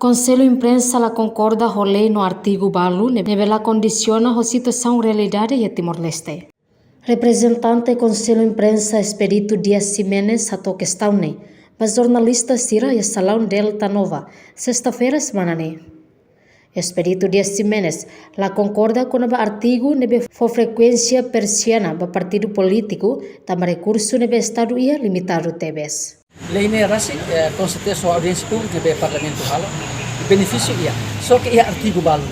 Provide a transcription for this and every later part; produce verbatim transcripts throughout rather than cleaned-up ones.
Konsellu Imprensa la konkorda ho lei no artigu balu ne'ebé la kondisiona ho situasaun realidade iha Timor-Leste. Reprezentante Konsellu Imprensa Expedito Dias Ximenes hato'o kestaun ne'e ba jornalista sira iha salaun Delta Nova, sesta-feira semana ne'e. Expedito Dias Ximenes la konkorda kona-ba artigu ne'ebé fó frekuénsia persiana ba partidu polítiku, tanba rekursu ne'ebé Estadu iha limitadu tebes. Lei ne'e rasik, eh, konsulta ho audiénsia públika ne'ebé Parlamentu halo, benefísiu iha. Só ke iha artigu balu.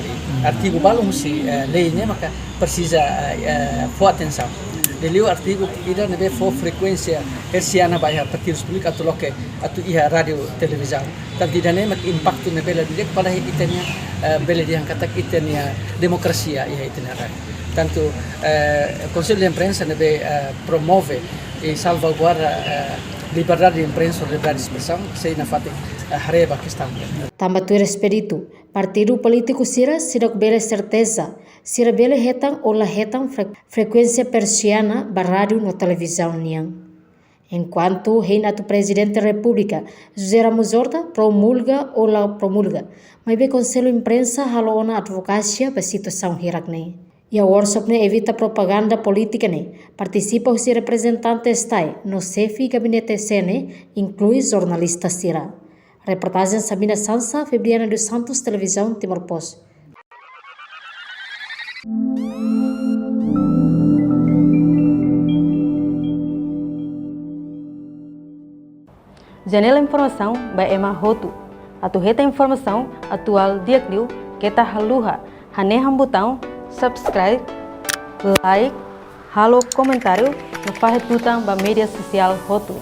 Artigu balu husi, eh, lei ne'e maka presiza, eh, eh, fó atensaun. Liuliu artigu ida ne'ebé fó frekuénsia persiana ba iha partidu polítiku atu loke atu iha rádiu televizaun. Tanba ida-ne'e mak impaktu ne'e bele di'ak ba iha ita-nia, eh, bele dehan katak ita-nia demokrasia iha ita-nia rai. Tantu, eh, Konsellu Imprensa ne'ebé, eh, promove i salvaguarda, eh, liberdade de imprensa, liberdade de espresaun, sei nafatin, eh, haree ba kestaun ne'e. Tanba tuir Expedito, partidu polítiku sira seidauk bele serteza, sira bele hetan ou la hetan fre-, frekuénsia persiana ba rádiu no televizaun nian. Enkuantu hein atu Prezidente Repúblika, José Ramos Horta, promulga ou la promulga, maibé Konsellu Imprensa halo ona advokasia ba situasaun hirak ne'e. Iha workshop ne'e evita propaganda polítika ne'e partisipa husi reprezentante STAE no xefe gabinete C N E, inklui jornalista sira. Reportajen Sabina Sansa, Febriana dos Santos, Televizaun Timor Post. Janela informasaun ba ema hotu. Atu hetan informasaun atuál di'ak liu keta haluha hanehan butaun subscribe, like, halo komentáriu no fahe tutan ba média sosiál hotu.